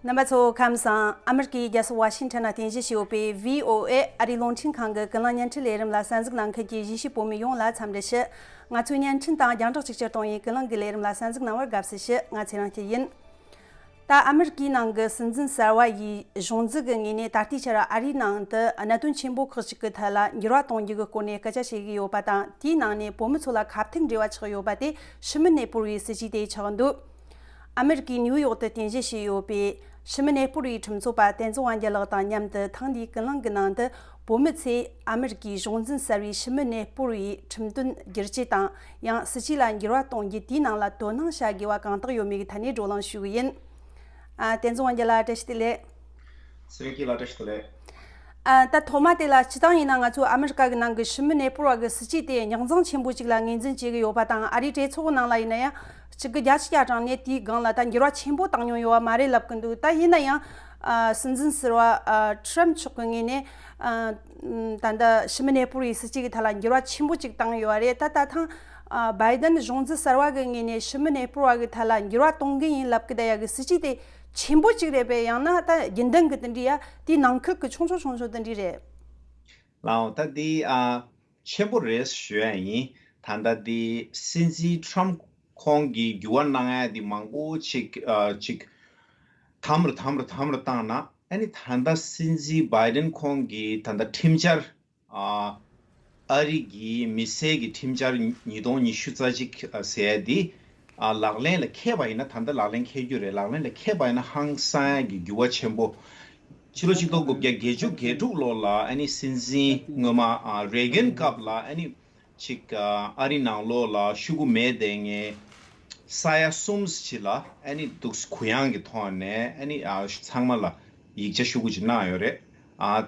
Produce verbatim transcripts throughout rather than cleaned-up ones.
རྣམ་པ་ཚོ་ཁམས་བཟང་། ཨ་མི་རི་ཀའི་རྒྱལ་ས་ཝ་ཤིང་ཊོན་ན་རྟེན་གཞི་བྱས་ཡོད་པའི་བྷི་ཨོ་ཨེ་ཨ་རིའི་རླུང་འཕྲིན་ཁང་གི་ཀུན་གླེང་བརྙན་འཕྲིན་ལས་རིམ་ལ་གསན་གཟིགས་གནང་མཁན་གྱི་གཞིས་བྱེས་བོད་མི་ཡོངས་ལ་འཚམས་འདྲི་ཞུ། ང་ཚོའི་བརྙན་འཕྲིན་དང་རྒྱང་བསྒྲགས་གཅིག་གྱུར་གཏོང་བའི་ཀུན་གླེང་གི་ལས་རིམ་ལ་གསན་གཟིགས་གནང་བར་དགའ་བསུ་ཞུ། ང་ཚེ་རིང་སྐྱིད་ཡིན། ད་ཨ་མི་རི་ཀའི་ནང་གི་སྲིད་འཛིན་གསར་བ་ཡི་གཞུང་འཛུགས་ཀྱི་ངོས་ནས་ད་ལྟའི་ཆར་ཨ་རིའི་ནང་དུ་གནད་དོན་ཆེན་པོ་ཁག་ཅིག་གི་ཐད་ལ་འགྱུར་བ་གཏོང་རྒྱུ་གི་སྐོར་ནས་སྐད་ཆ་བྱེད་ཀྱི་ཡོད་པ་དང་། དེའི་ནང་ནས་བོད་མི་ཚོ་ལ་ཁ་ཐུག་འབྲེལ་བ་ཆགས་ཡོད་པ་དེ་ཤི་མི་ནད་ཕོག་པའི་སྲིད་ཇུས་དེ་ཆགས་འདུག་ཨ་མི་རི་ཀའི་ནིའུ་ཡོག་ཏུ་རྟེན་གཞི་བྱས་ཡོད་པའི་ཤི་མི་ནད་ཕོག་པའི་ཁྲིམས་རྩོད་པ་བསྟན་འཛིན་དབང་རྒྱལ་ལགས་དང་མཉམ་དུ་ཐེངས་འདིའི་ཀུན་གླེང་གི་ནང་དུ། བོད་མི་ཚོས་ཨ་མི་རི་ཀའི་གཞུང་འཛིན་གསར་བའི་ཤི་མི་ནད་ཕོག་པའི་ཁྲིམས་དོན་བསྒྱུར་བཅོས་དང་། ཡང་སྲིད་ཇུས་ལ་འགྱུར་བ་གཏོང་རྒྱུ་དེའི་ནང་ལ་དོ་སྣང་བྱ་དགོས་པ་གང་དག་ཡོད་མེད་ཀྱི་ཐད་ནས་བགྲོ་གླེང་ཞུ་གི་ཡིན། ཨ། བསྟན་འཛིན་དབང་རྒྱལ་ལགས། བཀྲ་ཤིས་བདེ་ལེགས། ཚེ་རིང་སྐྱིད་ལགས། བཀྲ་ཤིས་བདེ་ལེགས། ཨ། ད་ཐོག་མ་དེ་ལ་སྤྱིར་བཏང་ཡིན་ན་ང་ཚོ་ཨ་མི་རི་ཀ་གི་ནང་གི་ཤི་མི་ནད་ཕོག་པ་གི་སྲིད་ཇུས་དེ་རྙོག་འཛིང་ཆེན་པོ་ཅིག་ལ་ངོས་འཛིན་བྱེད་ཀྱི་ཡོད་པ་དང་། ཨ་རིའི་གྲོས་ཚོགས་ནང་ལ་ཡིན་ན་ཡང་གཅིག་གི་བརྒྱ་ཆ་བརྒྱ་གྲངས་ནས་དེའི་སྒང་ལ་ད་འགྱུར་བ་ཆེན་པོ་བཏང་མྱོང་ཡོད་པ་མ་རེད་ལབ་ཀྱི་འདུག་ད་ཡིན་ན་ཡང་། ཨ། སྲིད་འཛིན་ཟུར་པ། ཨ། ཁྲམ་མཆོག་གི་ངོས་ནས། ཨ། ད་ལྟ་ཤི་མི་ནད་ཕོག་པའི་སྲིད་ཇུས་ཀྱི་ཐད་ལ་འགྱུར་བ་ཆེན་པོ་ཅིག་བཏང་ཡོད་པ་རེད། ད་ད་ཐེངས། ཨ། བྷའི་ཌེན་གཞུང་འཛིན་གསར་པ་གི་ངོས་ནས་ཤི་མི་ནད་ཕོག་པ་གི་ཐད་ལ་འགྱུར་བ་གཏོང་གི་ཡིན་ལབ་ཀྱི་བསྡད་ཡ་གི་སྲིད་ཇུས་དེ་ཆེན་པོ་ཅིག་རེད་པས། ཡང་ན་ད་རྒྱུན་ལྡན་གྱི་དེ་འདྲའི་ཡ་དེའི་ནང་ཁུལ་གྱི་ཆུང་ཆུང་ཆུང་ཆུང་དེ་འདྲའི་རེད། ལགས་འོང་། ད་འདི། ཨ། ཆེན་པོ་རེད་ཞུ་ཡ་ཡིན། ད་ལྟ་འདི་སྲིད་འཛིན་ཁྲམ་ཁོང་གིས་འགྱུར་བ་གནང་ཡ་འདི་མང་པོ་ཅིག་ཨ། ཅིག་དམ་རུ་དམ་རུ་དམ་རུ་བཏང་ན། ཨ་ནི་ད་ལྟ་སྲིད་འཛིན་བྷའི་ཌེན་ཁོང་གིས་ད་ལྟ་ཁྲིམས་འཆར། ཨ། ཨ་རི་གི་མི་སེར་གྱི་ཁྲིམས་འཆར་ཉིས་སྟོང་ཉི་ཤུ་རྩ་གཅིག་ཟེར་ཡ་འདི། ཨ། ལག་ལེན་ལ་འཁེལ་བ་ཡིན་ན། ད་ལྟ་ལག་ལེན་འཁེལ་རྒྱུ་རེད། ལག་ལེན་ལ་འཁེལ་བ་ཡིན་ན་ཧང་སང་ཡ་གི་འགྱུར་བ་ཆེན་པོ། ཕྱི་ལོ་ཆིག་སྟོང་དགུ་བརྒྱ་བརྒྱད་ཅུ་གྱ་དྲུག་ལོ་ལ། ཨ་ནི་སྲིད་འཛིན་སྔོན་མ། ཨ། རེ་གན་སྐབས་ལ། ཨ་ནི་ཅིག་ཨ། ཨ་རི་ནང་ལོགས་ལ་ཤོག་གུ་མེད་དེ་ངས་ས་ཡ་གསུམ་ཅིག་ལ། ཨ་ནི་འདུག་གུ་ཡངས་ཀྱི་ཐོག་ནས། ཨ་ནི། ཨ། ཚང་མ་ལ་ཡིག་ཆ་ཤོག་གུ་ཅིག་གནང་ཡོད་རེད། ཨ།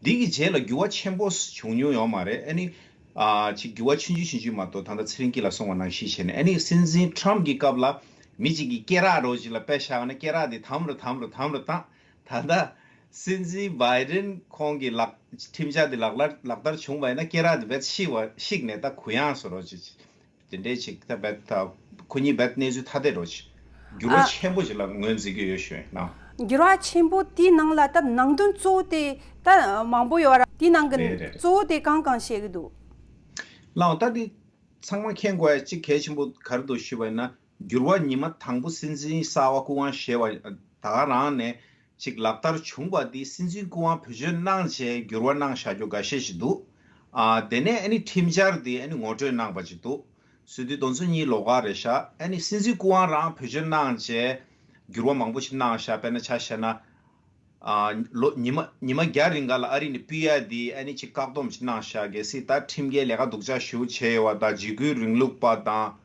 འདི་གི་རྗེས་ལ་འགྱུར་བ་ཆེན་པོ་བྱུང་མྱོང་ཡོད་མ་རེད། ཨ་ནི། ཨ། ཅིག་འགྱུར་བ་ཆུང་ཆུང་ཆུང་ཆུང་མ་གཏོགས། ད་ལྟ་ཚེ་རིང་སྐྱིད་ལགས་གསུངས་པ་ནང་བཞིན་བྱས་ནས། ཨ་ནི་སྲིད་འཛིན་ཁྲམ་གྱི་སྐབས་ལ་མི་གཅིག་གིས་སྐེ་རགས་རོ་གཅིག་ལ་དཔེ་བཞག་ན། སྐེ་རགས་དེ་དམ་རུ་དམ་རུ་དམ་རུ་བཏང་། ད་ལྟ་སྲིད་འཛིན་བྷའི་ཌེན་ཁོང་གི་ལག་ཁྲིམས་འཆར་དེ་ལག་ལ་ལག་བསྟར་བྱུང་བ་ཡིན་ན། སྐེ་རགས་དེ་རྦད་བཤིག་པ་བཤིག་ནས་ད་གུ་ཡངས་སུ་རོ་གཅིག་དེ་འདྲའི་ཅིག་ད་རྦད་ད་ཁོ་གཉིས་རྦད་གནས་ཚུལ་ཐ་དད་རོ་གཅིག་འགྱུར་བ། ཨ། ཆེན་པོ་ཅིག་ལ་ངོས་འཛིན་གྱི་ཡོད་ཞུ་ན། འགྱུར་བ་ཆེན་པོ་དེའི་ནང་ལ་ད་ནང་དོན་གཙོ་བོ་དེ་ད་མང་པོ་ཡོད་ར། དེའི་ནང་གི། རེད་རེད་རེད། གཙོ་བོ་དེ་གང་གང་བཤད་ཀྱི་འདུག་ལགས་འོང་། ད་དེ་ཚང་མ་མཁྱེན་དགོས་ཡ་གཅིག་གལ་ཆེན་པོ་ག་རེ་འདུག་ཞུས་པ་ཡིན་ན། འགྱུར་བ་ཉི་མ་དང་པོ་སྲིད་འཛིན་གསར་པ་སྐུ་དབང་བཞེས་པ་ད་ག་རང་ནས་ཅིག་ལག་བསྟར་བྱུང་བ་འདི། སྲིད་འཛིན་སྐུ་དབང་བེད་སྤྱོད་གནང་བྱས་འགྱུར་བ་གནང་བཞག་རྒྱུ་འགའ་ཤས་ཤིག་འདུག་ཨ། དེ་ནས་ཨ་ནི་ཁྲིམས་འཆར་འདི་ཨ་ནི་ངོ་སྤྲོད་གནང་བ་ཅིག་འདུག་སྲིད་དུས་སྟོང་ཚོ་གཉིས་ལོགས་ཀ་རེད་ཤག་ཨ་ནི་སྲིད་འཛིན་སྐུ་དབང་རང་བེད་སྤྱོད་གནང་བྱས་འགྱུར་བ་མང་པོ་ཞིག་གནང་ཤག་དཔེར་ན་ཆ་བཞག་ན། ཨ། ལོ་ཉི་མ་ཉི་མ་བརྒྱ་རིང་ག་ལ་ཨ་རི་ནས་ཕུད་ཡ་འདི་ཨ་ནི་ཅིག་བཀག་སྡོམ་ཅིག་གནང་ཤག་གལ་སྲིད་ད་ཁྲིམས་འགལ་ལས་ཀ་སྡུག་ཅག་ཞེ་པོ་བྱས་ཡོད་པ་དང་། འཇིགས་སྐུལ་རིང་ལུགས་པ་དང་།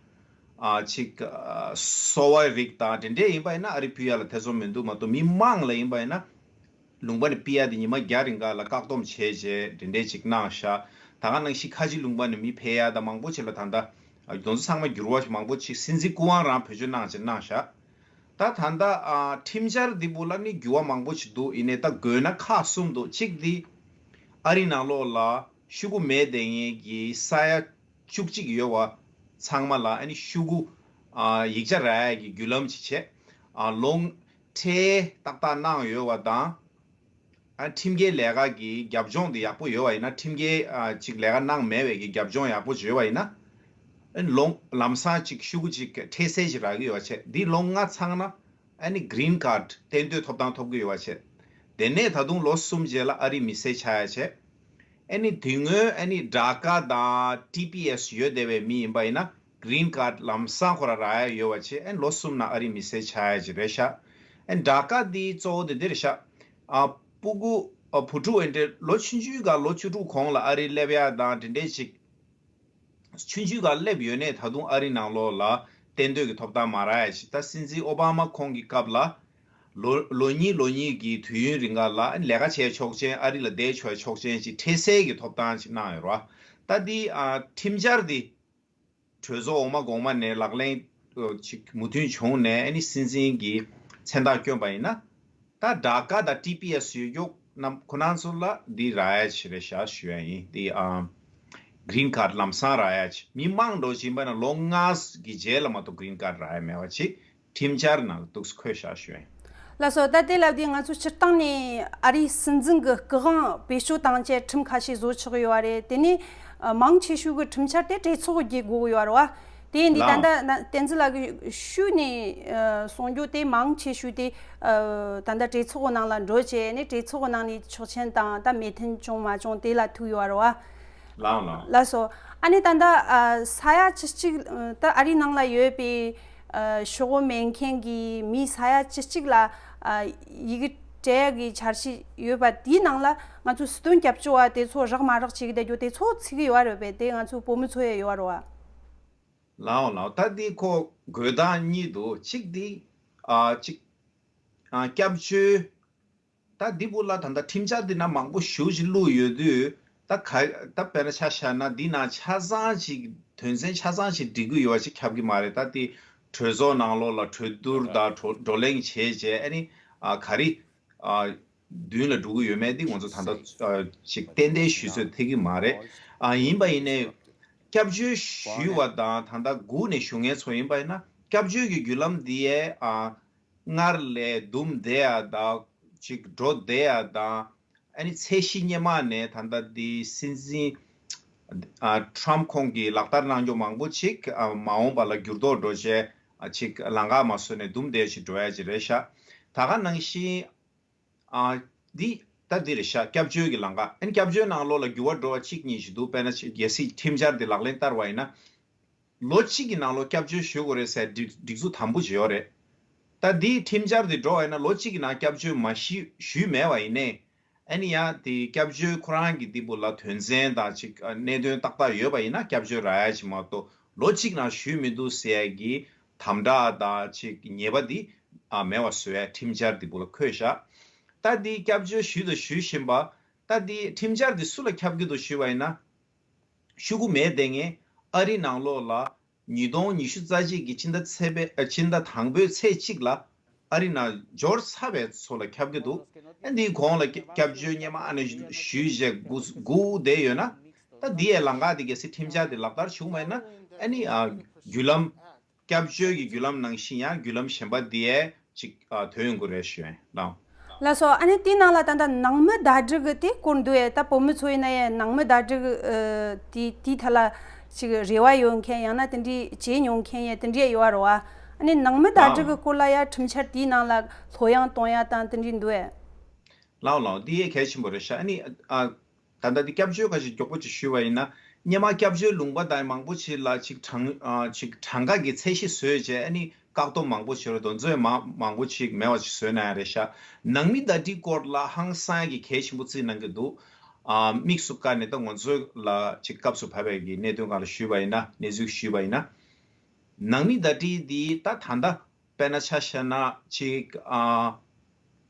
ཨ། ཅིག་ཨ། སོ་བའི་རིགས་དང་དེ་འདྲས་ཡིན་པ་ཡིན་ན་ཨ་རི་ཕུད་ཡ་ལ་ཐེ་ཚོམ་མི་འདུག་མ་གཏོགས། མི་མང་ལ་ཡིན་པ་ཡིན་ན། ལུང་པ་ནས་ཕུད་ཡ་དེ་ཉི་མ་བརྒྱ་རིང་ག་ལ་བཀག་སྡོམ་བྱས་རྗེས་དེ་འདྲས་ཅིག་གནང་ཤག་ད་ག་ནང་བཞིན་ཁ་ཆེ་ལུང་པ་ནས་མི་ཕེབས་ཡ་དང་མང་པོ་ཅིག་ལ་ད་ལྟ། ཨ། དེ་ཚོ་ཚང་མ་འགྱུར་བ་མང་པོ་ཅིག་སྲིད་འཛིན་སྐུ་དབང་རང་བེད་སྤྱོད་གནང་བྱས་གནང་ཤག་ད་ད་ལྟ། ཨ། ཁྲིམས་འཆར་འདི་བུ་ལ་ནི་འགྱུར་བ་མང་པོ་ཅིག་འདུག་ཡིན་ནའི་ད་དགོས་ན་ཁག་གསུམ་འདུག་གཅིག་འདི་ཨ་རི་ནང་ལོགས་ལ་ཤོག་གུ་མེད་དེ་ངེད་ཀྱི་ས་ཡ་བཅུ་གཅིག་ཡོད་པ་ཚང་མ་ལ་ཨ་ནི་ཤོག་གུ། ཨ། ཡིག་ཆ་རག་ཡ་གི་བརྒྱུད་ལམ་ཅིག་བྱས། ཨ། ལོ་ཁྲལ་ཏག་ཏག་གནང་ཡོད་པ་དང་། ཨ། ཁྲིམས་འགལ་ལས་ཀ་གི་རྒྱབ་ལྗོངས་དེ་ཡག་པོ་ཡོད་པ་ཡིན་ན། ཁྲིམས་འགལ། ཨ། ཅིག་ལས་ཀ་གནང་མེད་པའི་གི་རྒྱབ་ལྗོངས་ཡག་པོ་ཅིག་ཡོད་པ་ཡིན་ན། ཨ་ནི་ལོ་ལམ་སང་ཅིག་ཤོག་གུ་ཅིག་ཁྲལ་སེལ་ཅིག་རག་གི་ཡོད་པ་བྱས། འདི་ལོ་ལྔ་ཚང་ན་ཨ་ནི་གི་རིན་ཁཱཌ་གཏན་སྡོད་ཐོབ་ཐང་ཐོབ་གི་ཡོད་པ་བྱས། དེ་ནས་ད་དུང་ལོ་གསུམ་རྗེས་ལ་ཨ་རིའི་མི་སེར་ཆགས་ཡ་བྱས། ཨ་ནི་དེ་སྔོན་ཨ་ནི་ཌ་ཀ་དང་ཊི་པི་ཨེསི་ཡོད་བསྡད་པའི་མི་ཡིན་པ་ཡིན་ན། གི་རིན་ཁཱཌ་ལམ་སང་ཁོ་ར་རག་ཡ་ཡོད་པ་བྱས། ཨ་ནི་ལོ་གསུམ་ནང་ཨ་རིའི་མི་སེར་ཆགས་ཡ་ཅིག་རེད་ཤག་ཨ་ནི་ཌ་ཀ་འདི་གཙོ་བོ་དེ་འདི་རེད་ཤག་ཨ། སྤུ་གུ། ཨ། བུ་ཕྲུག་འདི་འདྲའི་ལོ་ཆུང་ཆུང་ག་ལོ་བཅུ་དྲུག་གོང་ལ་ཨ་རི་སླེབས་ཡ་དང་དེ་འདྲའི་ཅིག་ཆུང་ཆུང་ག་སླེབས་ཡོད་ནའི་ད་དུང་ཨ་རི་ནང་ལོགས་ལ་གཏན་སྡོད་ཀྱི་ཐོབ་ཐང་མ་རག་ཡ་ཅིག་ད་སྲིད་འཛིན་ཨོ་བྷ་མ་ཁོང་གི་སྐབས་ལ་ལོ་ལོ་གཉིས་ལོ་གཉིས་ཀྱི་དུས་ཡུན་རིང་ག་ལ་ལས་ཀ་བྱས་ཆོག་མཆན། ཨ་རི་ལ་བསྡད་ཆོག་ཆོག་མཆན་ཅིག་ཁྲལ་སེལ་གྱི་ཐོབ་ཐང་ཅིག་གནང་ཡོད་རེད་བ། ད་འདི། ཨ། ཁྲིམས་འཆར་འདི་གྲོས་ཚོགས་འོག་མ་གོང་མ་ནས་ལག་ལེན་ཅིག་མོས་མཐུན་བྱུང་ནས། ཨ་ནི་སྲིད་འཛིན་གྱི་མཚན་རྟགས་བསྐྱོན་པ་ཡིན་ན། ད་ཌ་ཀ་དང་ཊི་པི་ཨེསི་ཡོད་རྒྱུ་རྣམས་ཁོ་རང་ཚོ་ལ་འདི་རག་ཡ་ཅིག་རེད་ཤག་ཞུ་ཡ་ཡིན། འདི། ཨ། གི་རིན་ཁཱཌ་ལམ་སང་རག་ཡ་ཅིག་མི་མང་འགྲོ་བཞིན་པ་ན་ལོ་ལྔ་གི་རྗེས་ལ་མ་གཏོགས་གི་རིན་ཁཱཌ་རག་ཡ་མེད་པ་ཅིག་ཁྲིམས་འཆར་ནང་ལ་འདུག་སེ་འཁོད་བཞག་ཞུ་ཡ་ཡིན། ལགས་སོ། ད་དེ་ལབ་དུས་ང་ཚོ་སྤྱིར་བཏང་ནས་ཨ་རིའི་སྲིད་འཛིན་གྱི་སྐུ་དབང་བེད་སྤྱོད་བཏང་བྱས་ཁྲིམས་ཁ་ཤས་བཟོ་ཆོག་གི་ཡོད་རེད། དེ་ནས་ཨ་མང་ཆེ་ཤོས་ཀྱི་ཁྲིམས་འཆར་དེ་གྲོས་ཚོགས་ཀྱིས་དགོས་ཀྱི་ཡོད་རེད་བ། དེ་ཡིན་དུས་ད་ལགས། ལྟ་ན་བསྟན་འཛིན་ལགས་ཀྱིས་ཞུས་ནས་ཨ་གསུང་རྒྱུ་དེ་མང་ཆེ་ཤོས་དེ་ཨ་ད་ལྟ་གྲོས་ཚོགས་ཀྱི་ནང་ལ་འགྲོ་བྱས་ནས་གྲོས་ཚོགས་ཀྱི་ནང་ནས་ཆོག་མཆན་དང་ད་མོས་མཐུན་བྱུང་མ་བྱུང་དེ་ལ་ཐུག་ཡོད་རེད་བ། ལགས་ལགས། ལགས་སོ། ཨ་ནི་ད་ལྟ་ཨ་ས་ཡ་བཅུ་གཅིག་ད་ཨ་རིའི་ནང་ལ་ཡོད་པའི་ཨ་ཤོག་བུ་མེད་མཁན་གྱི་མི་ས་ཡ་བཅུ་གཅིག་ལ་ཨ་ཡི་གེ་སྤྲད་ཡག་གི་འཆར་གཞི་ཡོད་པ་དེའི་ནང་ལ་ང་ཚོ་སྲིད་དོན་སྐྱབས་བཅོལ་བ་དེ་ཚོ་རག་མ་རག་བྱེད་ཀྱི་བསྡད་རྒྱུ་དེ་ཚོ་ཚིག་གི་ཡོད་རེད་པས། དེ་ང་ཚོའི་བོད་མི་ཚོ་ཡ་ཡོད་རེད་བ། ལགས་འོ་ལགས། ད་འདི་ཁོ་དགོས་དང་གཉིས་འདུག་གཅིག་འདི་ཨ་གཅིག་ཨ་སྐྱབས་བཅོལ། ད་འདི་བུ་ལ་ད་ལྟ་ཁྲིམས་འཆར་འདི་ན་མང་པོ་ཞེ་ཅིག་བླུགས་ཡོད་དུས། ད་ག་ད་དཔེར་ན་ཆ་བཞག་ན་འདི་ན་ཆ་ཚང་ཅིག་དོན་ཚན་ཆ་ཚང་ཅིག་འགྲིག་གི་ཡོད་པ་ཅིག་ཁྱབ་ཀྱི་མ་རེད། ད་དེ་གྲོས་ཚོགས་ནང་ལོགས་ལ་གྲོས་བསྡུར་དང་བགྲོ་བགྲོ་གླེང་བྱས་རྗེས་ཨ་ནི་ཨ་ག་རེ་ཨ་མདུན་ལ་འགྲོ་གི་ཡོད་མེད་འདི་ང་ཚོ་ད་ལྟ་ཨ་ཅིག་ཏན་ཏན་ཞུ་ཚོད་ཐེབས་ཀྱི་མ་རེད། ཨ་ཡིན་པ་ཡིན་ནའི་སྐྱབས་བཅོལ་ཞུས་པ་དང་ད་ལྟ་སྒུག་ནས་བཞུགས་མཁན་ཚོ་ཡིན་པ་ཡིན་ན་སྐྱབས་བཅོལ་གྱི་བརྒྱུད་ལམ་འདི་ཡའི་ཨ་སྔར་ལས་དུམ་བསྡད་ཡ་དང་ཅིག་འགྲོ་བསྡད་ཡ་དང་། ཨ་ནི་ཚད་གཞི་སྔོན་མ་ནས་ད་ལྟ་འདི་སྲིད་འཛིན་ཨ་ཊྲམ་ཁོང་གིས་ལག་བསྟར་གནང་རྒྱུ་མང་པོ་ཅིག་ཨ་མ་འོངས་པ་ལ་འགྱུར་ལྡོག་འགྲོ་བྱས་ཨ་ཅིག་ལམ་ཁ་མ་བཟོས་ནས་དུམ་བསྡད་ཅིག་འགྲོ་ཡ་ཅིག་རེད་ཤག་ད་ག་ནང་བཞིན་ཨ་འདི་ད་འདི་རེད་ཤག་སྐྱབས་བཅོལ་གྱི་ལམ་ཁ། ཨ་ནི་སྐྱབས་བཅོལ་ནང་ལོགས་ལ་འགྱུར་བ་འགྲོ་བ་གཅིག་གཉིས་ཤིག་འདུག་དཔེར་ན་ཅིག་གལ་སྲིད་ཁྲིམས་འཆར་འདི་ལག་ལེན་བསྟར་བ་ཡིན་ན། ལོ་གཅིག་གི་ནང་ལོགས་སྐྱབས་བཅོལ་ཞུ་དགོས་རེད་ཟེར་སྒྲིག་སྒྲིག་འཛུགས་དམ་པོ་ཅིག་ཡོད་རེད། ད་འདིའི་ཁྲིམས་འཆར་འདི་འགྲོ་བ་ཡིན་ན་ལོ་གཅིག་གི་ནང་སྐྱབས་བཅོལ་མ་ཞུ་ཞུས་མེད་པ་ཡིན་ནའི། ཨ་ནི་ཡང་དེ་སྐྱབས་བཅོལ་ཁོ་རང་གི་འདི་བུ་ལ་དོན་ཚན་དང་ཅིག་གནད་དོན་ཏག་ཏག་ཡོད་པ་ཡིན་ན་སྐྱབས་བཅོལ་རག་ཡ་ཅིག་མ་གཏོགས་ལོ་གཅིག་ནང་ཞུས་མི་འདུག་ཟེར་ཡ་གི་དམ་དྲག་དང་ཅིག་ཉེས་པ་འདི་མེད་པ་བཟོ་ཡ་ཁྲིམས་འཆར་འདི་བུ་ལ་འཁོད་ཤག་ད་འདི་སྐྱབས་བཅོལ་ཞུས་དང་ཞུ་བཞིན་པ། ད་འདི་ཁྲིམས་འཆར་འདི་སུ་ལ་ཁྱབ་ཀྱི་འདུག་ཞུས་པ་ཡིན་ན། ཤོག་གུ་མེད་དེ་ངས་ཨ་རི་ནང་ལོགས་ལ་ཉིས་སྟོང་ཉི་ཤུ་རྩ་གཅིག་གི་སྤྱི་ཟླ་ཚེས་པའི་ཨ་སྤྱི་ཟླ་དང་པོའི་ཚེས་གཅིག་ལ་ཨ་རི་ནང་འབྱོར་ཚར་བའི་ཚོ་ལ་ཁྱབ་ཀྱི་འདུག་ཨ་འདིའི་གོང་ལ་སྐྱབས་སྐྱབས་བཅོལ་སྔོན་མ་ཨ་ནི་ཞུས་རྗེས་སྒུག་སྒུག་བསྡད་ཡོད་ན། ད་འདི་ཡའི་ལམ་ཁ་འདི་གལ་སྲིད་ཁྲིམས་འཆར་འདི་ལག་བསྟར་བྱུང་བ་ཡིན་ན་ཨ་ནི་ཨ་བརྒྱུད་ལམ་སྐྱབས་བཅོལ་གྱི་བརྒྱུད་ལམ་ནང་བཞིན་ཡང་བརྒྱུད་ལམ་གཞན་པ་འདི་ཡའི་ཅིག་ཨ་ཐོན་ཡོང་གི་རེད་ཞུ་ཡིན་ལགས། ལགས་སོ། ཨ་ནི་དེའི་ནང་ལ་ད་ལྟ་ནང་མི་ཟླ་སྒྲིལ་གི་དེ་སྐོར་འདུག་ཨེ། ད་བོད་མི་ཚོ་ཡིན་ན་ཡང་ནང་མི་ཟླ་སྒྲིལ་གི་ཨ་དེ་དེའི་ཐད་ལ་ཅིག་རེ་བ་ཡོད་མཁན་ཡང་ན་དེ་འདྲའི་བྱེད་མྱོང་མཁན་ཡང་དེ་འདྲའི་ཡོད་རེད་བ། ཨ་ནི་ནང་མི་ཟླ་སྒྲིལ་གི་སྐོར་ལ་ཡང་ཁྲིམས་འཆར་དེའི་ནང་ལ་ལྷོད་ཡངས་གཏོང་ཡ་དང་དེ་འདྲའི་འདུག་ཨེ། ལགས་ལགས། འདི་ཡང་གལ་ཆེན་པོ་རེད་ཤག་ཨ་ནི་ཨ་ད་ལྟ་འདི་སྐྱབས་བཅོལ་ཁ་ཞིག་མགྱོགས་པོ་ཅིག་ཞུས་པ་ཡིན་ན། སྔོན་མ་སྐྱབས་བཅོལ་ལུང་པ་དང་མང་པོ་ཅིག་ལ་ཅིག་གྲངས་ཨ་ཅིག་གྲངས་ཀ་གི་ཚད་གཞི་བཟོས་བྱས་ཨ་ནི་བཀག་སྡོམ་མང་པོ་བྱས་རེད། དེ་ཚོ་མང་མང་པོ་ཅིག་མེད་པ་ཅིག་བཟོས་གནང་ཡ་རེད་ཤག་ནང་མི་ཟླ་སྒྲིལ་སྐོར་ལ་ཧང་སང་གི་གལ་ཆེན་པོ་བརྩི་གནང་གི་འདུག་ཨ་དམིགས་སུ་བཀར་ནས་ད་ང་ཚོ་ལ་ཅིག་སྐབས་སུ་བབས་པའི་གི་གནད་དོན་སྒང་ལ་ཞུས་པ་ཡིན་ན་གནས་ཚུལ་ཞུས་པ་ཡིན་ན། ནང་མི་ཟླ་སྒྲིལ་འདི་ད་ད་ལྟ་དཔེར་ན་ཆ་བཞག་ན་ཅིག་ཨ་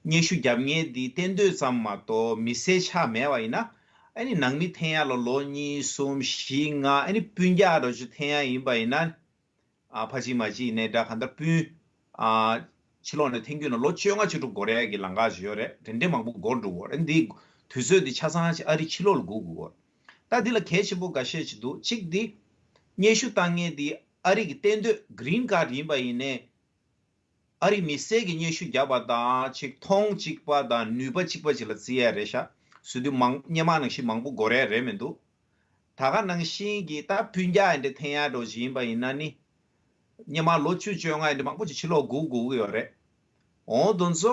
སྙན་ཞུ་རྒྱབ་མཁན་འདི་གཏན་སྡོད་ཙམ་མ་གཏོགས་མི་སེར་ཆགས་མེད་པ་ཡིན་ན། ཨ་ནི་ནང་མི་འཐེན་ཡ་ལ་ལོ་གཉིས་གསུམ་བཞི་ལྔ་ཨ་ནི་སྤུན་ཀྱག་འདྲ་ཅིག་འཐེན་ཡ་ཡིན་པ་ཡིན་ན། ཨ་ཕ་གཅིག་མ་གཅིག་ཡིན་ནའི་འདྲ་གང་ལྟར་སྤུན་ཨ་ཕྱི་ལོགས་ནས་འཐེན་རྒྱུ་ན་ལོ་བཅོ་ལྔ་བཅུ་དྲུག་འགོར་ཡ་གི་ལམ་ཁ་ཅིག་ཡོད་རེད། དེ་འདྲའི་མང་པོ་འགོར་འགྲོ་གི་ཡོད་རེད། འདི་དུས་ཚོད་འདི་ཆ་ཚང་ཅིག་ཨ་རི་ཕྱི་ལོགས་ལ་སྒུག་དགོས་ཀྱི་ཡོད་རེད། ད་འདི་ལ་གལ་ཆེན་པོ་འགའ་ཤས་ཅིག་འདུག་གཅིག་འདི་སྙན་ཞུ་བཏང་མཁན་འདི་ཨ་རི་གི་གཏན་སྡོད་Green Card་ཡིན་པ་ཡིན་ནའི། ཨ་རི་མི་སེར་གྱི་སྙན་ཞུ་བརྒྱབ་པ་དང་ཅིག་མཐོང་གཅིག་པ་དང་ནུས་པ་གཅིག་པ་ཅིག་ལ་བརྩི་ཡ་རེད་ཤག་བཟོ་དུས་མང་སྔོན་མ་ནང་བཞིན་མང་པོ་འགོར་ཡ་རེད་མི་འདུག་ད་ག་ནང་བཞིན་གྱི་ད་སྤུན་ཀྱག་འདི་འཐེན་ཡ་འདྲ་ཅིག་ཡིན་པ་ཡིན་ན་ནི། སྔོན་མ་ལོ་བཅུ་བཅོ་ལྔ་འདི་མང་པོ་ཅིག་ཕྱི་ལོགས་སྒུག་སྒུག་གི་ཡོད་རེད། འོ་དེ་ཚོ་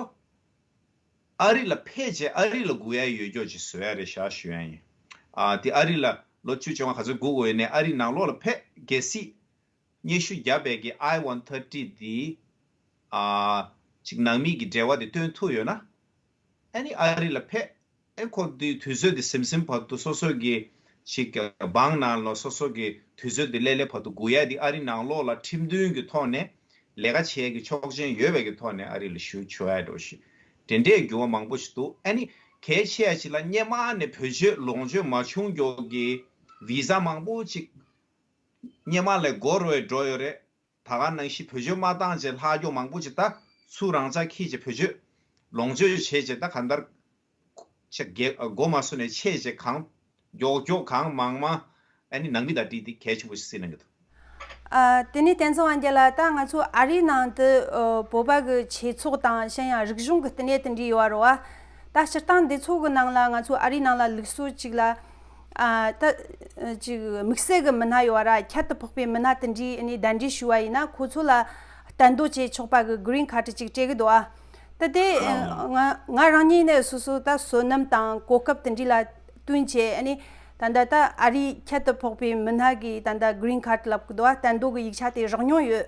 ཨ་རི་ལ་ཕེབས་བྱས་ཨ་རི་ལ་སྒུག་ཡ་ཡོད་རྒྱུ་ཅིག་བཟོ་ཡ་རེད་ཤག་ཞུ་ཡ་ཡིན། ཨ་དེ་ཨ་རི་ལ་ལོ་བཅུ་བཅོ་ལྔ་ག་ཚོད་སྒུག་དགོས་ཡོད་ནའི་ཨ་རི་ནང་ལོགས་ལ་ཕེབས་གལ་སྲིད། སྙན་ཞུ་བརྒྱབ་པའི་གི་I one thirty་འདི། ཨ་ཅིག་ནང་མི་གི་འབྲེལ་བ་དེ་སྟོན་ཐུབ་ཡོད་ན། ཨ་ནི་ཨ་རི་ལ་ཕེབས། ཨེ་ཁོ་འདི་དུས་ཚོད་དེ་ཟིན་ཟིན་བར་དུ་སོ་སོ་གི་ཅིག་བང་ནང་ལ་སོ་སོ་གི་དུས་ཚོད་དེ་སླེབས་སླེབས་བར་དུ་སྒུག་ཡ་དེ་ཨ་རི་ནང་ལོགས་ལ་ཁྲིམས་མཐུན་གྱི་ཐོག་ནས་ལས་ཀ་བྱེད་ཡ་གི་ཆོག་མཆན་ཡོད་པའི་གི་ཐོག་ནས་ཨ་རི་ལ་བཞུགས་ཆོག་ཡ་འགྲོ་ཞིག་དེ་འདྲའི་འགྱུར་བ་མང་པོ་ཞིག་འདུག་ཨ་ནི་གལ་ཆེ་ཡ་ཅིག་ལ་སྔོན་མ་ནས་བེད་སྤྱོད་ལོངས་སྤྱོད་མ་བྱུང་མགྱོགས་ཀྱི་བི་ཟ་མང་པོ་ཅིག་སྔོན་མ་ལས་འགོར་བའི་འགྲོ་ཡོད་རེད། ད་ག་ནང་བཞིན་བེད་སྤྱོད་མ་བཏང་བྱས་ལྷག་རྒྱུ་མང་པོ་ཅིག་ད་ཚུར་རང་འཇགས་འཁྱེར་བྱས་བེད་སྤྱོད་ལོངས་སྤྱོད་བྱས་བྱས་ད་གང་ལྟར་ཆེ་རྒྱལ་འགོ་མ་སོང་ནས་ཆེ་བྱས་གང་མགྱོགས་མགྱོགས་གང་མང་མང་ཨ་ནི་ནང་མི་དང་འདྲིས་ཏེ་གལ་ཆེན་པོ་ཞིག་བརྩིས་གནང་གི་འདུག་ཨ། དེ་ནས་བསྟན་འཛིན་དབང་རྒྱལ་ལགས། ད་ང་ཚོ་ཨ་རིའི་ནང་དུ་ཨ་བོད་པ་གི་ཆོས་ཚོགས་དང་གཞན་ཡང་རིག་གཞུང་གི་བསྟི་གནས་དེ་འདྲ་ཡོད་རེད་བ། ད་སྤྱིར་བཏང་འདི་ཚོ་གི་ནང་ལ་ང་ཚོ་ཨ་རིའི་ནང་ལ་ལུགས་སྲོལ་ཅིག་ལ། ཨ། ད་ཅིག་དམིགས་བསལ་གི་མི་སྣ་ཡོད་ར། ཁྱད་དུ་འཕགས་པའི་མི་སྣ་དེ་འདྲའི་ནས་གདན་འདྲེན་ཞུས་པ་ཡིན་ན། ཁོ་ཚོ་ལ་གཏན་སྡོད་བྱེད་ཆོག་པ་གི་གི་རིན་ཁ་ཌི་ཅིག་སྤྲད་གི་འདུག་ཨ། ད་དེ་ང་ང་རང་ཉིད་ནས་སོ་སོ་ད་བསོད་ནམས་དང་གོ་སྐབས་དེ་འདྲ་ལ་བསྟུན་བྱས། ཨ་ནི་ད་ལྟ་ད་ཨ་རིའི་ཁྱད་དུ་འཕགས་པའི་མི་སྣ་གི་ད་ལྟ་གི་རིན་ཁ་ཌི་ལབ་གི་འདུག་ཨ། གཏན་སྡོད་གི་ཡིག་ཆ་དེ་རག་མྱོང་ཡོད།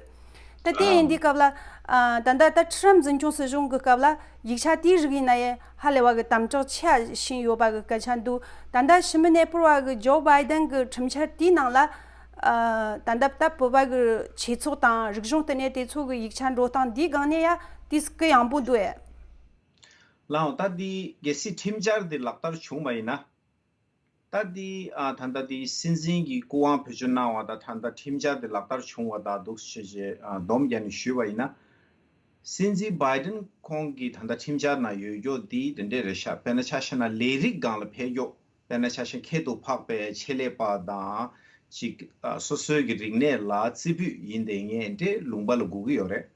ད་དེ་ཡིན་དུས་སྐབས་ལ། ཨ། ད་ལྟ་ད་ཁྲི་རམ་འཛིན་སྐྱོང་སྲིད་གཞུང་གི་སྐབས་ལ་ཡིག་ཆ་དེའི་རིགས་ཡིན་ན་ཡང་ཧ་ལས་པ་གི་དམ་དྲག་ཆེ་བ་ཕྱིན་ཡོད་པ་གི་སྐད་ཆ་འདུག་ད་ལྟ་ཕྱི་མི་གནས་སྤོར་བ་གི་ཇོ་བྷའི་ཌེན་གི་ཁྲིམས་འཆར་དེའི་ནང་ལ། ཨ། ད་ལྟ་ད་བོད་པ་གི་ཆོས་ཚོགས་དང་རིག་གཞུང་བསྟི་གནས་དེ་ཚོ་གི་ཡིག་ཆ་འགྲོ་སྟངས་འདིའི་སྒང་ནས་ཡང་དེ་སྐུ་ཡངས་པོ་འདུག་ཨེ། ལགས་འོང་། ད་འདི་གལ་སྲིད་ཁྲིམས་འཆར་འདི་ལག་བསྟར་བྱུང་བ་ཡིན་ན། ད་འདི་ཨ་ད་ལྟ་འདི་སྲིད་འཛིན་གྱིས་སྐུ་དབང་བེད་སྤྱོད་གནང་བ་དང་། ད་ལྟ་ཁྲིམས་འཆར་འདི་ལག་བསྟར་བྱུང་བ་དང་འདུག་ཞེས་ཞེས་ཨ་སྡོམ་རྒྱག་ནས་ཞུས་པ་ཡིན་ན། སྲིད་འཛིན་བྷའི་ཌེན་ཁོང་གི་ད་ལྟ་ཁྲིམས་འཆར་ནང་ཡོད་རྒྱུ་འདི་དེ་འདྲས་རེད་ཤག་དཔེར་ན་ཆ་བཞག་ན་ལས་རིགས་སྒང་ལ་ཕེབས་རྒྱུ། དཔེར་ན་ཆ་བཞག་ཁྱད་དུ་འཕགས་པའི་ཆེད་ལས་པ་དང་། ཅིག་ཨ་སོ་སོའི་གི་རིག་གནས་ལ་རྩེ་ཕུད་ཡིན་བསྡད་མཁན་འདྲས་ལུང་པ་ལ་སྒུག་གི་ཡོད་རེད།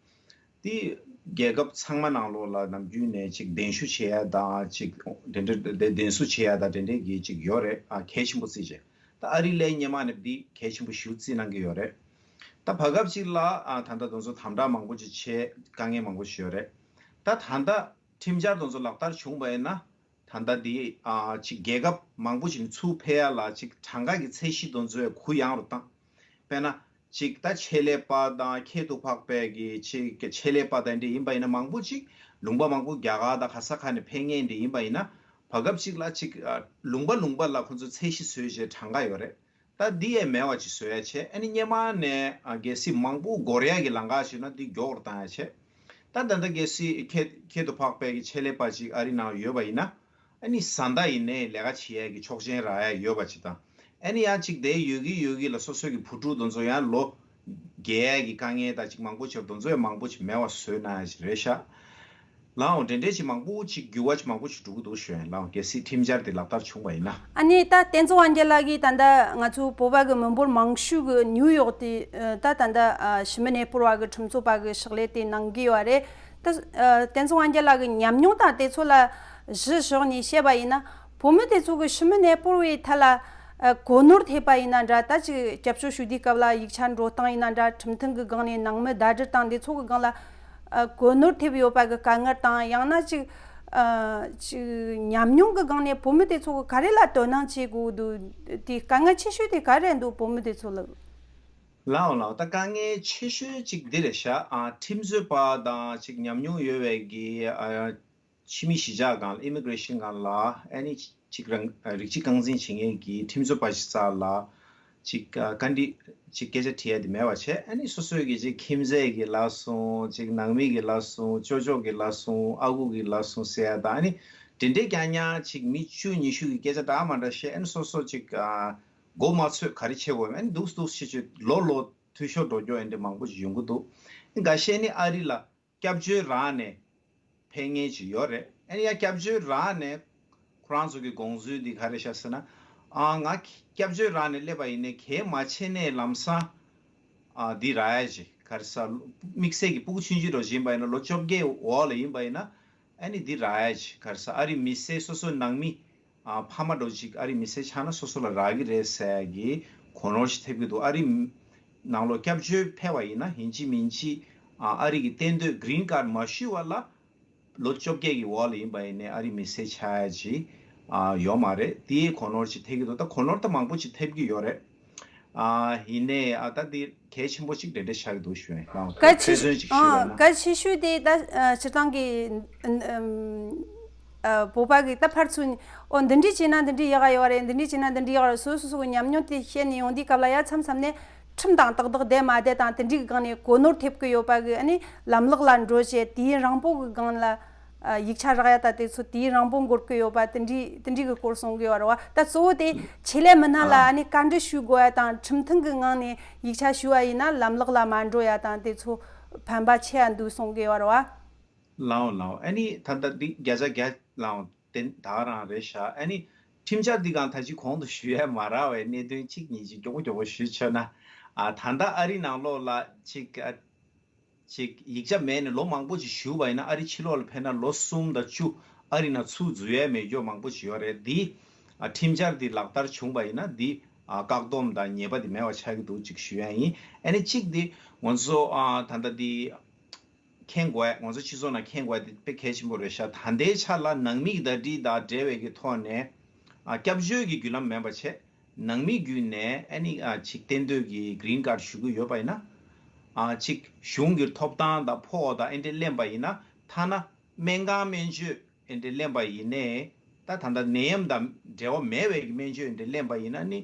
དེ་རྒྱལ་ཁབ་ཚང་མ་ནང་ལོགས་ལ་ནམ་རྒྱུན་ནས་ཅིག་གདན་ཞུ་བྱེད་ཡ་དང་། ཅིག་དེ་འདྲ་དེ་གདན་ཞུ་བྱེད་ཡ་དང་དེ་འདྲའི་གི་ཅིག་ཡོད་རེད། ཨ་གལ་ཆེན་པོ་བརྩིས་བྱས། ད་ཨ་རི་ལ་སྔོན་མ་ནས་འདི་གལ་ཆེན་པོ་ཞེ་པོ་བརྩིས་གནང་གི་ཡོད་རེད། ད་བར་སྐབས་ཅིག་ལ་ཨ་ད་ལྟ་དེ་ཚོ་དམ་དྲག་མང་པོ་ཅིག་བྱས། དཀའ་ངལ་མང་པོ་ཞིག་ཡོད་རེད། ད་ད་ལྟ་ཁྲིམས་འཆར་དེ་ཚོ་ལག་བསྟར་བྱུང་བ་ཡིན་ན། ད་ལྟ་འདི་ཨ་ཅིག་རྒྱལ་ཁབ་མང་པོ་ཞིག་ནས་ཚུར་ཕེབས་ཡ་ལ་ཅིག་གྲངས་ཀ་གི་ཚད་གཞི་དེ་ཚོ་གུ་ཡངས་རུ་བཏང་། དཔེར་ན་ཅིག་ད་ཆེད་ལས་པ་དང་ཁྱད་དུ་འཕགས་པའི་གི་ཅིག་ཆེད་ལས་པ་དང་འདྲ་ཡིན་པ་ཡིན་ན། མང་པོ་ཅིག་ལུང་པ་མང་པོ་རྒྱ་གར་དང་ག་ས་ག་ནས་ཕེབས་མཁན་འདྲ་ཡིན་པ་ཡིན་ན། བར་སྐབས་ཅིག་ལ་ཅིག་ཨ་ལུང་པ་ལུང་པ་ལ་ཁོ་ཚོ་ཚད་གཞི་བཟོས་བྱས་གྲངས་ཀ་ཡོད་རེད། ད་འདི་ཡས་མེད་པ་ཅིག་བཟོ་ཡ་བྱས། ཨ་ནི་སྔོན་མ་ནས་ཨ་གལ་སྲིད་མང་པོ་འགོར་ཡ་གི་ལམ་ཁ་ཞིག་ན་འདི་མགྱོགས་རུ་བཏང་ཡ་བྱས། ད་ད་ལྟ་གལ་སྲིད་ཁྱད་ཁྱད་དུ་འཕགས་པའི་གི་ཆེད་ལས་པ་ཅིག་ཨ་རི་ནང་ཡོད་པ་ཡིན་ན། ཨ་ནི་བཟའ་ཟླ་ཡིན་ནའི་ལས་ཀ་བྱེད་ཡ་གི་ཆོག་མཆན་རག་ཡ་ཡོད་པ་ཅིག་དང་། ཨ་ནི་ཡང་ཅིག་དེ་ཡོད་གི་ཡོད་གི་ལ་སོ་སོ་གི་བུ་ཕྲུག་དེ་ཚོ་ཡང་ལོ་རྒས་ཡ་གི་དཀའ་ངལ་དང་ཅིག་མང་པོ་ཅིག་དེ་ཚོ་ཡང་མང་པོ་ཅིག་མེད་པ་བཟོས་གནང་ཡ་ཅིག་རེད་ཤག་ལའང་འདྲེ་འདྲེ་ཅིག་མང་པོ་ཅིག་འགྱུར་བ་ཅིག་མང་པོ་ཅིག་འགྲོ་གི་འདུག་ཞུ་ཡིན། ལའང་གལ་སྲིད་ཁྲིམས་འཆར་དེ་ལག་བསྟར་བྱུང་བ་ཡིན་ན། ཨ་ནི་ད་བསྟན་འཛིན་དབང་རྒྱལ་ལགས་ཀྱིས་ད་ལྟ་ང་ཚོ་བོད་པ་གི་མི་འབོར་མང་ཤོས་གི་ནིའུ་ཡོག་དེ་ད་ད་ལྟ་ཕྱི་མི་གནས་སྤོར་བ་གི་ཁྲིམས་རྩོད་པ་གི་ཕྱག་ལས་དེ་གནང་གི་ཡོད་རེད། ད་བསྟན་འཛིན་དབང་རྒྱལ་ལགས་ཀྱི་ཉམས་མྱོང་དང་དེ་ཚོ་ལ་གཞི་བཞག་ནས་བཤད་པ་ཡིན་ན། བོད་མི་དེ་ཚོ་གི་ཕྱི་མི་གནས་སྤོར་བའི་ཐད་ལ་ཨ་གོ་ནོར་ཐེབས་པ་ཡིན་ན་འདྲ། ད་ཅིག་སྐྱབས་བཅོལ་ཞུ་དུས་སྐབས་ལ་ཡིག་ཆ་འགྲོ་སྟངས་ཡིན་ན་འདྲ། ཁྲིམས་མཐུན་གི་སྒང་ནས་ནང་མི་ཟླ་སྒྲིལ་དང་འདི་ཚོ་གི་སྒང་ལ་ཨ་གོ་ནོར་ཐེབས་ཡོད་པ་གི་དཀའ་ངལ་དང་། ཡང་ན་ཅིག་ཨ་ཅིག་ཉམས་མྱོང་གི་སྒང་ནས་བོད་མི་དེ་ཚོ་གི་ག་རེ་ལ་དོ་སྣང་བྱེད་དགོས་འདུག་དེ་དཀའ་ངལ་ཆེ་ཤོས་དེ་ག་རེ་འདུག་བོད་མི་དེ་ཚོ་ལ། ལའོ་ལའོ། ད་དཀའ་ངལ་ཆེ་ཤོས་ཅིག་འདི་རེད་ཤག་ཨ་ཁྲིམས་རྩོད་པ་དང་ཅིག་ཉམས་མྱོང་ཡོད་པའི་གི་ཨ་ཕྱི་མི་གཞིས་ཆགས་སྒང་ལ། ཨི་མི་གྷི་རེ་ཤན་སྒང་ལ། ཨ་ནི་ཅིག་རང་རིགས་གཅིག་རྐང་འཛིན་བྱེད་མཁན་གྱི་ཁྲིམས་རྩོད་པ་ཞིག་རྩ་ལ་ཅིག་ཨ་བཀའ་འདྲི་ཅིག་སྐད་ཆ་དྲི་ཡ་དེ་མེད་པ་བྱས། ཨ་ནི་སོ་སོའི་གི་ཅིག་ཁྱིམ་མཚེས་ཀྱི་ལབ་སོང་། ཅིག་ནང་མི་གི་ལབ་སོང་། ཅོ་ཅོ་གི་ལབ་སོང་། ཨ་ཁུ་གི་ལབ་སོང་ཟེར་ཡ་དང་། ཨ་ནི་དེ་འདྲའི་རྐྱང་རྐྱང་ཅིག་མི་བཅུ་ཉི་ཤུ་གི་སྐད་ཆ་འདྲ་མ་འདྲ་བཤད། ཨ་ནི་སོ་སོ་ཅིག་ཨ་མགོ་མ་ཚོས་ག་རེ་བྱེད་དགོས། ཨ་ནི་འདུག་འདུག་བྱེད་བྱེད་ལོ་ལོ་འཐུས་ཤོར་འགྲོ་རྒྱུ་ཨེ་འདྲ་མང་པོ་ཞིག་ཡོང་གི་འདུག་འགའ་ཤས་ནི་ཨ་རི་ལ་སྐྱབས་བཅོལ་རག་ནས་ཕེབས་མཁན་ཅིག་ཡོད་རེད། ཨ་ནི་ཡང་སྐྱབས་བཅོལ་རག་ནས་ཁོ་རང་ཚོ་གི་དགོངས་ཚུལ་འདི་ག་རེ་ཤག་ཟེར་ན། ཨ་ང་སྐྱབས་བཅོལ་རག་ནས་སླེབས་པ་ཡིན་ནའི་གལ་མ་ཆེ་ནའི་ལམ་སང་ཨ་འདི་རག་ཡ་ཅིག་ག་རེ་ཟ། དམིགས་བསལ་གྱི་སྤུ་གུ་ཆུང་ཆུང་འདྲ་ཅིག་ཡིན་པ་ཡིན་ན། ལོ་བཅོ་བརྒྱད་འོག་ལ་ཡིན་པ་ཡིན་ན། ཨ་ནི་འདི་རག་ཡ་ཅིག་ག་རེ་ཟ། ཨ་རི་མི་སེར་སོ་སོའི་ནང་མི་ཨ་ཕ་མ་འདྲ་ཅིག་ཨ་རི་མི་སེར་ཆགས་ན་སོ་སོ་ལ་རག་གི་རེད་ཟེར་ཡ་གི་གོ་ནོར་ཞིག་ཐེབས་ཀྱི་འདུག་ཨ་རི་ནང་ལོགས་སྐྱབས་བཅོལ་ཕེབས་པ་ཡིན་ན། ཡིན་གཅིག་མིན་གཅིག་ཨ་ཨ་རི་གི་གཏན་སྡོད་གི་རིན་ཀཱཌ་མ་ཞུས་པ་ལ་ལོ་བཅོ་བརྒྱད་ཀྱི་འོག་ལ་ཡིན་པ་ཡིན་ནའི་ཨ་རི་མི་སེར་ཆགས་ཡ་ཅིག་ཨ་ཡོད་མ་རེད། དེའི་གོ་ནོར་ཞིག་ཐེབས་ཀྱི་འདུག་ད་གོ་ནོར་ད་མང་པོ་ཞིག་ཐེབས་ཀྱི་ཡོད་རེད། ཨ་ཡིན་ནའི་ཨ་ད་དེ་གལ་ཆེན་པོ་ཞིག་དེ་འདྲ་ཆགས་ཀྱི་འདུག་ཞུ་ཡིན། ལའོ་ད་གལ་ཆེ་ཁྲེལ་ཤོས་ཤོས་དེ་ད་ཨ་སྤྱིར་བཏང་གི་ཨ་ཨ་བོད་པ་གི་ད་ཕར་ཚུར་ཨོ་འདི་འདྲས་བྱས་ན་འདི་འདྲས་ཡག་ག་ཡོད་རེད། འདི་འདྲས་བྱས་ན་འདི་འདྲས་ཡག་རེད། སོ་སོ་སོ་གི་ཉམས་མྱོང་དེ་བཤད་ནས་ཡོང་དུས་སྐབས་ལ་ཡ་མཚམས་མཚམས་ནས་ཁྲིམས་དང་ཏག་ཏག་བསྡད་མ་བསྡད་དང་། དེ་འདྲས་གི་སྒང་ནས་གོ་ནོར་ཐེབས་ཀྱི་ཡོད་པ་གི་ཨ་ནི་ལམ་ལག་ལ་འགྲོ་བྱས་དུས་ཡུན་རིང་པོ་གི་སྒང་ལ། ཨ་ཡིག་ཆ་རག་ཡ་ད་དེ་ཚོ་དུས་ཡུན་རིང་པོ་འགོར་གི་ཡོད་པ་དེ་འདྲའི་དེ་འདྲའི་གི་སྐོར་གསུང་གི་ཡོད་རེད་བ། ད་གཙོ་བོ་དེ་ཆེད་ལས་མི་སྣ་ལ་ཨ་ནི་བཀའ་འདྲི་ཞུ་དགོས་ཡ་དང་། ཁྲིམས་མཐུན་གི་ངང་ནས་ཡིག་ཆ་ཞུ་བ་ཡིན་ན་ལམ་ལག་ལ་མ་འགྲོ་ཡ་དང་དེ་ཚོ་ཕན་པ་ཆེ་ཡ་འདུག་གསུང་གི་ཡོད་རེད་བ། ལའོ་ལའོ། ཨ་ནི་ད་ལྟ་འདི་བརྒྱ་ཆ་བརྒྱ་ལའོ་དེ་ད་ག་རང་རེད་ཤག་ཨ་ནི་ཁྲིམས་འཆར་འདི་གང་ད་ཅི་གོང་དུ་ཞུ་ཡ་མ་རག་པའི་གནད་དོན་གཅིག་གཉིས་ཅིག་མགྱོགས་པོ་མགྱོགས་པོ་ཞུས་ཆོག་ན། ཨ་ད་ལྟ་ཨ་རི་ནང་ལོགས་ལ་ཅིག་ཨ་ཅིག་ཡིག་ཆ་མེད་ནས་ལོ་མང་པོ་ཅིག་བཞུགས་པ་ཡིན་ན། ཨ་རི་ཕྱི་ལོགས་ལ་ཕེབས་ན་ལོ་གསུམ་དང་བཅུ་ཨ་རི་ནང་ཚུར་འཛུལ་ཡས་མེད་རྒྱུ་མང་པོ་ཅིག་ཡོད་རེད། འདི་ཨ་ཁྲིམས་འཆར་འདི་ལག་བསྟར་བྱུང་པ་ཡིན་ན། འདི་ཨ་བཀག་སྡོམ་དང་ཉེས་པ་འདི་མེད་པ་ཆགས་ཀྱི་འདུག་ཅིག་ཞུ་ཡ་ཡིན། ཨ་ནི་གཅིག་འདི་ང་ཚོ་ཨ་ད་ལྟ་འདི་མཁྱེན་དགོས་ཡ། ང་ཚོ་སྤྱི་ཚོགས་ནང་མཁྱེན་དགོས་ཡ་དེ་དཔེ་གལ་ཆེན་པོ་རེད་ཤག་ད་ལྟའི་ཆ་ལ་ནང་མི་ཟླ་སྒྲིལ་དང་འབྲེལ་བའི་གི་ཐོག་ནས་ཨ་སྐྱབས་བཅོལ་གྱི་བརྒྱུད་ལམ་མེད་པ་བྱས། ནང་མི་བརྒྱུད་ནས་ཨ་ནི་ཨ་ཅིག་གཏན་སྡོད་ཀྱི་གི་རིན་ཀར་ཞུ་གི་ཡོད་པ་ཡིན་ན། ཨ་ཅིག་གཞུང་གི་ཐོབ་ཐང་དང་ཕོགས་དང་ཨེ་འདྲ་ལེན་པ་ཡིན་ན། ཐ་ན་སྨན་ཁང་སྨན་བཅོས་ཨེ་འདྲ་ལེན་པ་ཡིན་ནའི། ད་ད་ལྟ་ནད་ཡམས་དང་འབྲེལ་བ་མེད་པའི་གི་སྨན་བཅོས་ཨེ་འདྲ་ལེན་པ་ཡིན་ན་ནི།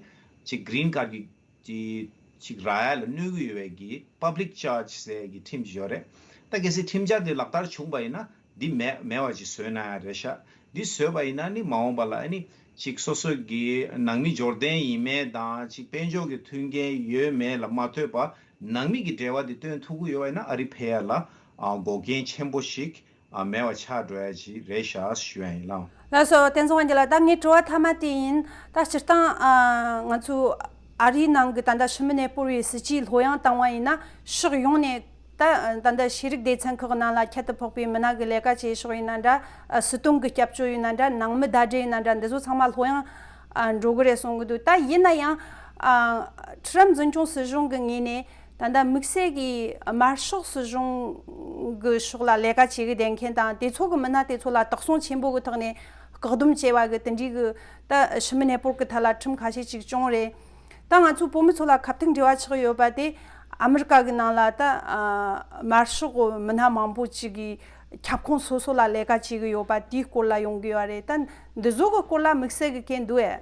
ཅིག་གི་རིན་ཀར་གྱི་ཅིག་ཅིག་རག་ཡ་ལ་གནོད་ཀྱི་ཡོད་པའི་གི་པབ་ལིག་ཅར་ཇི་ཟེར་གི་ཁྲིམས་ཤིག་ཡོད་རེད། ད་གལ་སྲིད་ཁྲིམས་འཆར་དེ་ལག་བསྟར་བྱུང་པ་ཡིན་ན། འདི་མེད་མེད་པ་ཅིག་བཟོས་ན་ཡང་རེད་ཤག་འདི་བཟོས་པ་ཡིན་ན་ནི་མ་འོངས་པ་ལ་ཨ་ནི་ཅིག་སོ་སོ་གི་ནང་མི་འབྱོར་ལྡན་ཡིན་མིན་དང་། ཅིག་དཔལ་འབྱོར་གྱི་མཐུན་རྐྱེན་ཡོད་མེད་ལ་མ་ལྟོས་པ། ནང་མི་གི་འབྲེལ་བ་འདི་སྟོན་ཐུབ་ཀྱི་ཡོད་པ་ཡིན་ན། ཨ་རི་ཕེབས་ཡ་ལ་ཨ་འགོག་རྐྱེན་ཆེན་པོ་ཞིག་ཨ་མེད་པ་ཆགས་འགྲོ་ཡ་ཅིག་རེད་ཤག་ཞུ་ཡ་ཡིན་ལགས། ལགས་སོ། བསྟན་འཛིན་དབང་རྒྱལ་ལགས། ད་ངའི་དྲི་བ་མཐའ་མ་དེ་ཡིན། ད་སྤྱིར་བཏང་ཨ་ང་ཚོ་ཨ་རིའི་ནང་གི་ད་ལྟ་ཤི་མི་ནད་པོ་བའི་སྲིད་ཇུས་ལྷོད་ཡངས་བཏང་བ་ཡིན་ན། ཕྱོགས་ཡོངས་ནས་ད་ད་ལྟ་ཤེས་རིག་སྡེ་ཚན་ཁག་གི་ནང་ལ་ཁྱད་དུ་འཕགས་པའི་མི་སྣ་གི་ལས་ཀ་བྱེད་ཕྱོགས་ཡིན་ན་འདྲ། ཨ་སྲིད་དོན་གི་སྐྱབས་བཅོལ་ཡིན་ན་འདྲ། ནང་མི་ཟླ་སྒྲིལ་ཡིན་ན་འདྲ། འདི་ཚོ་ཚང་མ་ལྷོད་ཡངས་ཨ་འགྲོ་གི་རེད་གསུང་གི་འདུག་ད་ཡིན་ན་ཡང་ཨ་ཁྲི་རམ་འཛིན་སྐྱོང་སྲིད་གཞུང་གི་ངོས་ནས་ད་ལྟ་དམིགས་བསལ་གྱི་དམར་ཤོག་སྲིད་གཞུང་གི་ཕྱོགས་ལ་ལས་ཀ་བྱེད་གི་བསྡད་མཁན་དང་། དེ་ཚོ་གི་མི་སྣ་དེ་ཚོ་ལ་དོགས་ཟོན་ཆེན་པོ་གི་ཐོག་ནས་བཀག་སྡོམ་བྱས་པ་གི་དེ་འདྲའི་གི་ད་ཤི་མི་ནད་པོ་གི་ཐད་ལ་ཁྲིམས་ཁ་ཤས་ཅིག་བྱུང་རེད། ད་ང་ཚོ་བོད་མི་ཚོ་ལ་ཁ་ཐུག་འབྲེལ་བ་ཆགས་ཡོད་པ་དེ། ཨ་མི་རི་ཀ་གི་ནང་ལ་ད་ཨ་དམར་ཤོག་མི་སྣ་མང་པོ་ཅིག་གིས་ཁྱབ་ཁོངས་སོ་སོ་ལ་ལས་ཀ་བྱེད་གི་ཡོད་པ་དེའི་སྐོར་ལ་ཡོང་གི་ཡོད་རེད། ད་འདི་ཚོ་གི་སྐོར་ལ་དམིགས་བསལ་གི་གལ་འདུག་ཨེ།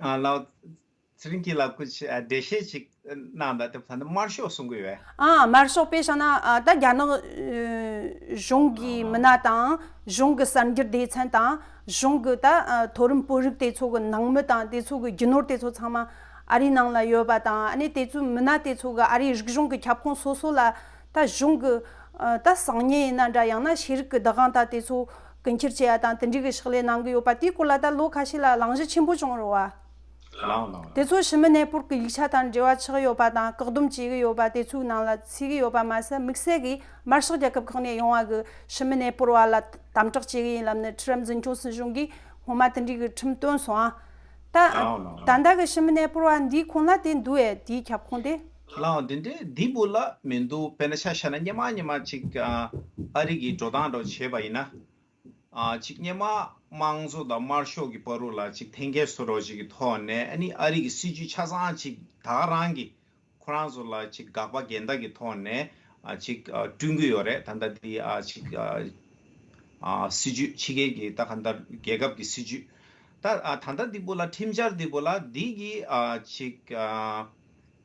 ཨ་ལགས། ཚེ་རིང་སྐྱིད་ལགས་སྐུ་མཁྱེན། ཨ་འགྲེལ་བཤད་ཅིག་གནང་དང་། དེ་ད་ནི་དམར་ཤོག་གསུང་གི་ཡོད། ཨ་དམར་ཤོག་དཔེ་བཞག་ན་ཨ་ད་རྒྱ་ནག་ཨ་གཞུང་གི་མི་སྣ་དང་། གཞུང་གི་གསར་འགྱུར་སྡེ་ཚན་དང་། གཞུང་གི་ད་ཨ་མཐོ་རིམ་བོད་རིགས་དེ་ཚོ་གི་ནང་མི་དང་། དེ་ཚོ་གི་རྒྱུ་ནོར་དེ་ཚོ་ཚང་མ་ཨ་རིའི་ནང་ལ་ཡོད་པ་དང་། ཨ་ནི་དེ་ཚོའི་མི་སྣ་དེ་ཚོ་གི་ཨ་རིའི་རིག་གཞུང་གི་ཁྱབ་ཁོངས་སོ་སོ་ལ་ད་གཞུང་གི་ཨ་ད་གསང་ཉུལ་ཡིན་ན་འདྲ། ཡང་ན་ཤེས་རིག་གི་བདག་དབང་ད་དེ་ཚོ་རྐུ་འཁྱེར་བྱེད་ཡ་དང་། དེ་འདྲའི་གི་ཕྱག་ལས་གནང་གི་ཡོད་པ་དེའི་སྐོར་ལ་ད་ལོ་ཁ་ཤས་ལ་གླེང་གཞི་ཆེན་པོ་བྱུང་རེད་བ། ལགས་ལགས། དེ་ཚོ་ཤི་མི་ནད་པོ་གི་ཡིག་ཆ་དང་འབྲེལ་བ་ཆགས་ཡོད་པ་དང་། བཀག་སྡོམ་བྱེད་ཀྱི་ཡོད་པ་དེ་ཚོའི་ནང་ལ་ཚུད་ཀྱི་ཡོད་པ་མ་ཟད། དམིགས་བསལ་གྱིས་དམར་ཤོག་རྒྱལ་ཁབ་ཁག་ནས་ཡོང་བ་གི་ཤི་མི་ནད་པོ་བ་ལ་དམ་དྲག་བྱེད་ཀྱི་ཡིན་ལབ་ནས་ཁྲི་རམ་འཛིན་སྐྱོང་སྲིད་གཞུང་གིས་སྔོན་མ་དེ་འདྲའི་གི་ཁྲིམས་བཏོན་སོང་ཨ། ད་ལགས་ལགས། ད་ལྟ་གི་ཤི་མི་ནད་པོ་བ་འདིའི་ཁོངས་ལ་དེ་འདུག་ཨེ། དེའི་ཁྱབ་ཁོངས་དེ། ལགས། དེ་འདྲའི་འདི་བོ་ལ་མི་འདུག་དཔེར་ན་ཆ་བཞག་ན་སྔོན་མ་སྔོན་མ་ཅིག་ཨ་ཨ་རི་གི་འགྲོ་སྟངས་འདྲ་བོ་བྱས་པ་ཡིན་ན། ཨ་ཅིག་སྔོན་མ་དམངས་གཙོ་དང་དམར་ཤོག་གི་བར་དུ་ལ་ཅིག་འཐེན་འཁྱེར་བཟོ་འདྲ་བོ་ཅིག་གི་ཐོག་ནས། ཨ་ནི་ཨ་རི་གི་སྲིད་ཇུས་ཆ་ཚང་ཅིག་ད་ག་རང་གི་ཁོ་རང་ཚོ་ལ་ཅིག་དགག་པ་འགལ་ཟླ་གི་ཐོག་ནས་ཨ་ཅིག་ཨ་བསྐྲུན་གྱི་ཡོད་རེད། ད་ལྟ་འདི་ཨ་ཅིག་ཨ་ཨ་སྲིད་ཇུས་ཕྱི་རྒྱལ་གྱི་ད་ག་ད་རྒྱལ་ཁབ་ཀྱི་སྲིད་ཇུས། ད་ཨ་ད་ལྟ་འདི་བོ་ལ་ཁྲིམས་འཆར་འདི་བོ་ལ་འདི་གི་ཨ་ཅིག་ཨ་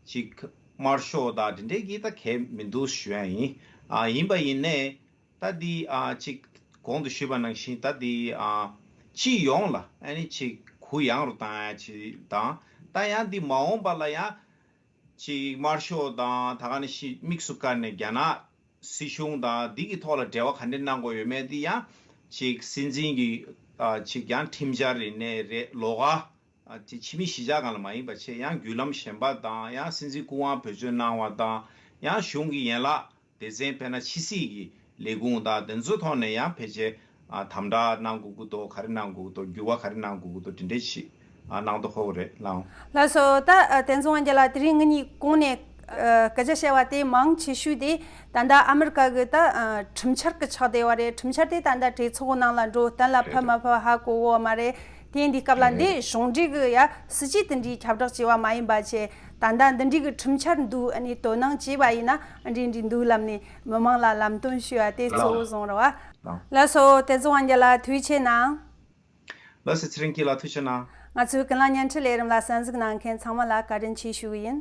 ཅིག་དམར་ཤོག་དང་དེ་འདྲའི་གི་ད་གལ་མི་འདུག་ཞུ་ཡ་ཡིན། ཨ་ཡིན་པ་ཡིན་ནའི། ད་འདི་ཨ་ཅིག་གོང་དུ་ཞུས་པ་ནང་བཞིན། ད་འདི་ཨ་སྤྱི་ཡོངས་ལ་ཨ་ནི་ཅིག་གུ་ཡངས་རུ་བཏང་ཡ་ཅིག་དང་། ད་ཡང་འདི་མ་འོངས་པ་ལ་ཡང་ཅིག་དམར་ཤོག་དང་ད་ག་ནང་བཞིན་དམིགས་སུ་བཀར་ནས་རྒྱ་ནག་སྲིད་གཞུང་དང་འདི་གི་ཐོག་ལ་འབྲེལ་བ་ག་འདྲ་གནང་དགོས་ཡོད་མེད་འདི་ཡང་ཅིག་སྲིད་འཛིན་གྱི་ཨ་ཅིག་ཡང་ཁྲིམས་འཆར་རེད་ནས་རེད། ལོགས་ཀ་ཨ་ཅིག་ཕྱི་མི་གཞིས་ཆགས་སྒང་ལ་མ་ཡིན་པ་བྱས། ཡང་བརྒྱུད་ལམ་གཞན་པ་དང་། ཡང་སྲིད་འཛིན་སྐུ་དབང་བེད་སྤྱོད་གནང་བ་དང་། ཡང་གཞུང་གི་ཡན་ལག་སྡེ་ཚན་དཔེར་ན་ཕྱི་སྲིད་ཀྱི་ལས་ཁུངས་དང་དེ་ཚོའི་ཐོག་ནས་ཡང་ཕལ་ཆེར་ཨ་དམ་དྲག་གནང་དགོས་ཀྱི་འདུག་ག་རེ་གནང་དགོས་ཀྱི་འདུག་འགྱུར་བ་ག་རེ་གནང་དགོས་ཀྱི་འདུག་དེ་འདྲས་ཤིག་ཨ་གནང་དོ་ཧོ་རེད་ལགས། ལགས་སོ། ད་ཨ་བསྟན་འཛིན་དབང་རྒྱལ་ལགས། དེ་རིང་ངེད་གཉིས་གོང་ནས་ཨ་སྐད་ཆ་བཤད་པ་དེ་མང་ཆེ་ཤོས་དེ་ད་ལྟ་ཨ་མི་རི་ཀ་གི་ད་ཨ་ཁྲིམས་འཆར་གི་ཆགས་བསྡད་པ་རེད། ཁྲིམས་འཆར་དེ་ད་ལྟ་གྲོས་ཚོགས་ནང་ལ་འགྲོ། གཏན་ལ་ཕབ་མ་ཕབ་ཧ་གོ་གོ་བ་མ་རེད། དེ་འདི་སྐབས་ལ་འདི་གཞུང་འབྲེལ་གི་ཡ་སྲིད་ཇུས་དེ་འདྲའི་ཁྱབ་བསྒྲགས་བྱས་པ་མ་ཡིན་པ་བྱས། ད་ལྟ་འདི་འདྲའི་གི་ཁྲིམས་འཆར་འདུག་ཨ་ནི་དོ་སྣང་བྱས་པ་ཡིན་ན་འདི་འདྲའི་འདུག་ལབ་ནས་མི་མང་ལ་ལམ་སྟོན་ཞུ་བ་དེ་གཙོ་བོ་བཟུང་རེད་བ། ལགས་སོ། བསྟན་འཛིན་དབང་རྒྱལ་ལགས་ཐུགས་རྗེ་གནང་། ལགས་སོ། ཚེ་རིང་སྐྱིད་ལགས་ཐུགས་རྗེ་གནང་། ང་ཚོའི་ཀུན་གླེང་བརྙན་འཕྲིན་ལས་རིམ་ལ་གསན་གཟིགས་གནང་མཁན་ཚང་མ་ལ་བཀའ་དྲིན་ཆེ་ཞུ་གི་ཡིན།